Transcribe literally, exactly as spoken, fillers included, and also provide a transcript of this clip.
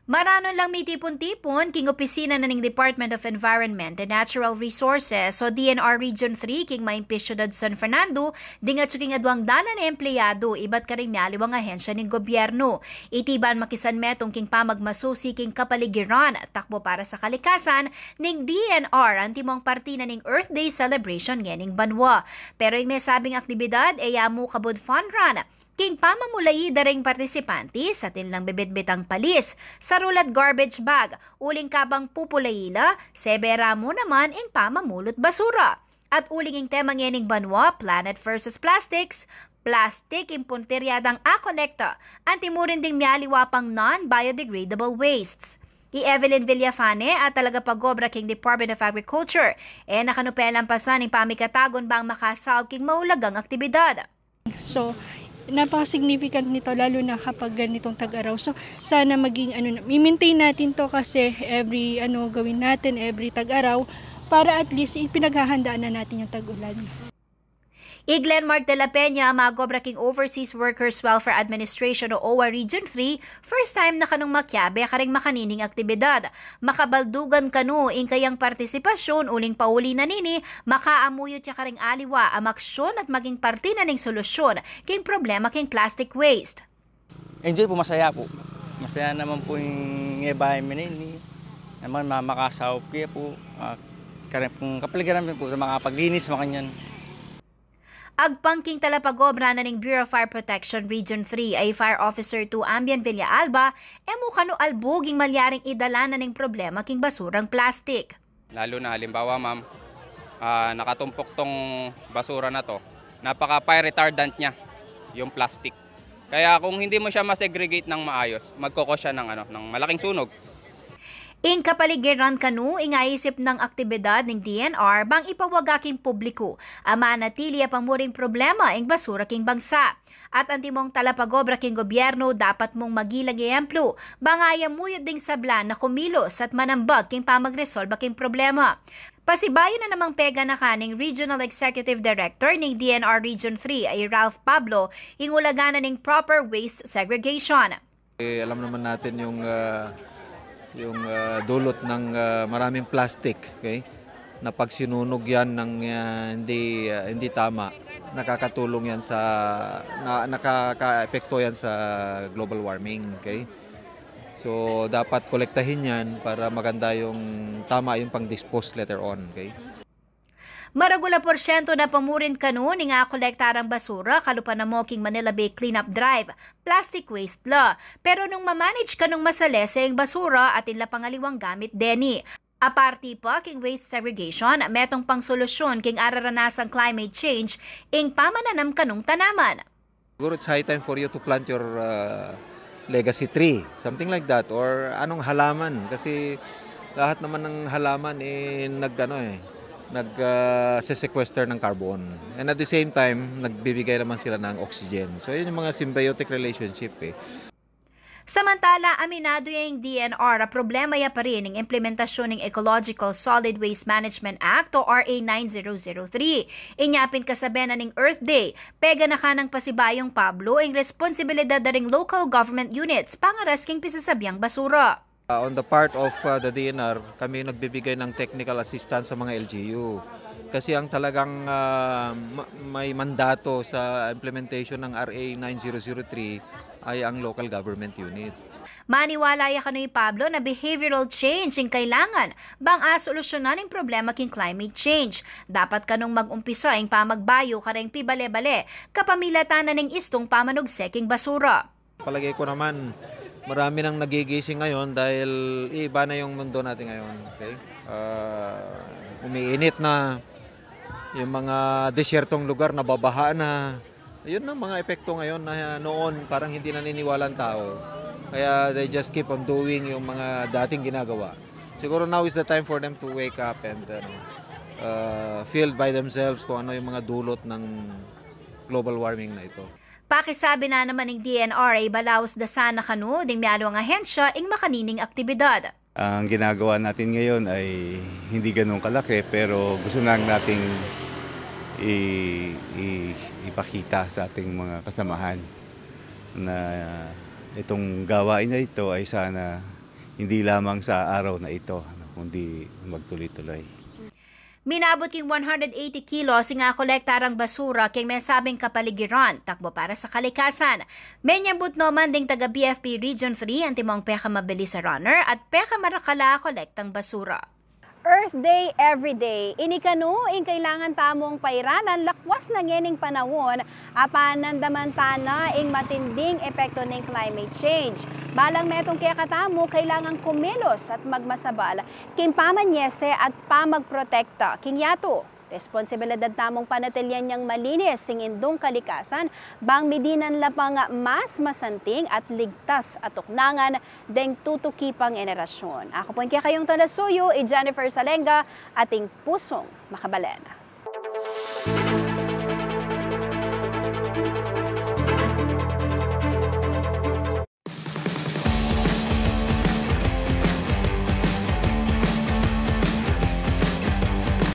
Maranun lang mitipun-tipun king opisina na ning Department of Environment and Natural Resources o D N R Region three king mayupayang syudad San Fernando, ding atsu king aduang dalan a empleyado ibat karing mialiwang ahensya ning gobyernu. Iti ban makisanmetung king pamagmasusi king kapaligiran, takbo para sa kalikasan, ning D N R antimong parti na ning Earth Day celebration ngening banua. Pero ing mesabing aktibidad, e ya mu kabud fun run. King pamamulai da ring partisipanti, atin lang bibitbitang palis, sarul at garbage bag, uling kabang pupulai la, sebera mu naman ing pamamulut basura. At uling ing tema ngening banua, Planet versus Plastics, plastik ing puntirya dang akolekta, anti mu rin ding mialiwa pang non-biodegradable wastes. I Evelyn Villafane a talaga pag-obra king Department of Agriculture, e na kanu pelampasan ing pamikatagun bang makasaug king maulagang aktibidad. So, napaka-significant nito, lalo na kapag ganitong tag-araw. So, sana maging ano, i-maintain natin to kasi every ano gawin natin, every tag-araw, para at least ipinaghahandaan na natin yung tag-ulan. I Glenmark de la Peña a mag-obra king Overseas Workers Welfare Administration o OWWA Region three, first time na kanung makiabe karing makanining aktibidad. Makabaldugan kanu ing kayang partisipasyun uling pauli na nini, makaamuyut ya karing aliwa a maksyon at maging parti na ning solusyun king problema king plastic waste. Enjoy po, masaya po. Masaya naman po yung iba, minini naman, makasaup kaya po. Uh, karang pong kapaligiran po, makapaglinis, makanyan. Agpang king talapag-obra na ning Bureau of Fire Protection Region three ay Fire Officer two Ambian Villaalba, e mu kanu albug ing malyaring idala na ning problema king basurang plastik. Lalo na halimbawa, ma'am, ah, nakatumpok tong basura na to. Napaka fire retardant niya, yung plastic. Kaya kung hindi mo siya ma-segregate ng maayos, magkoko siya ng, ano, ng malaking sunog. Ing kapaligiran kanu ing aisip nang aktibidad ning D N R bang ipawaga king publiku a manatili a pamuring problema ing basura king bangsa. At antimong talapag-obra king gobyernu, dapat mung magilang ehemplu bang ayamuyut ding sabla na kumilos at manambag king pamagresolba king problema. Pasibayu na namang peganakan ning Regional Executive Director ning D N R Region three ay Ralph Pablo ing ulaganan ning proper waste segregation. Eh, alam naman natin yung, ah, yung, ah, dulot ng, ah, maraming plastic, okay? Na pag sinunog yan ng, ah, hindi, ah, hindi tama, nakakatulong yan sa, na, nakakaepekto yan sa global warming, okay? So, dapat kolektahin yan para maganda yung, tama yung pang-dispose later on, okay? Maragul a porsyento na pamurin kanu ning akolekta rang basura kalupa na mu king Manila Bay Cleanup Drive, plastic waste la. Pero nung ma-manage kanung masalese ing basura, atin la pang aliwang gamit deni. Aparti pa king waste segregation, metung pang solusyun king araranasang climate change ing pamananam kanung tanaman. Siguro it's high time for you to plant your, uh, legacy tree, something like that, or anong halaman, kasi lahat naman ng halaman, eh, nag, ano, eh, nag, uh, sesequester ng carbon. And at the same time, nagbibigay naman sila ng oxygen. So, yun yung mga symbiotic relationship, eh. Samantala, aminadu ya ing D N R a problema ya pa rin ing implementasyun ning Ecological Solid Waste Management Act o R A nine zero zero three. Inya pin kasabe na ning Earth Day, peganakan nang pasibayung Pablo ing responsibilidad da ring local government units pangaras king pisasabiang basura. Uh, on the part of, uh, the D N R, kami nagbibigay ng technical assistance sa mga L G U. Kasi ang talagang, uh, ma- may mandato sa implementation ng R A nine zero zero three ay ang local government units. Maniwala ya kanu i Pablo na behavioral change ing kailangan bang asolusyonan ing problema king climate change. Dapat kanung mag-umpisa ing pamagbayu kareng pibale-bale kapamilatan na ning istung pamanugse king basura. Palagay ko naman, marami nang nagigising ngayon dahil iba na yung mundo natin ngayon. Okay? Ah, umiinit na, yung mga desyertong lugar nababaha na. Yun ang mga epekto ngayon na noon parang hindi naniniwala ang tao. Kaya they just keep on doing yung mga dating ginagawa. Siguro now is the time for them to wake up and, ano, uh, feel by themselves kung ano yung mga dulot ng global warming na ito. Pakisabi na naman ning D N R ay balaus da sana kanu ding mialiwang ahensya ing makanining aktibidad. Ang ginagawa natin ngayon ay hindi ganun kalaki, pero gusto lang nating i, i, ipakita sa ating mga kasamahan na itong gawain na ito ay sana hindi lamang sa araw na ito, ano, kundi magtuloy-tuloy. Minabut king one hundred eighty kilos ing akolekta rang basura king mesabing kapaligiran, takbo para sa kalikasan. Menyambut no man ding taga B F P Region three antimong pekamabilis a runner at pekamarakal a kolektang basura. Earth Day every day. Ini kanu ing kailangan tamung pairalan lakwas na ngening panaun, apan nandaman tana ing matinding epekto ning climate change. Balang metung kekatamu, kailangan kumilos at magmasabal king pamanyese at pamagprotekta king yatu. Responsibilidad tamung panatilian yang malinis ing indung kalikasan, bang midinan la pang mas masanting at ligtas a tuknangan deng tutuki pang henerasyon. Aku pu ing kekayung talasuyu, i Jennifer Salenga, ating pusung makabalena.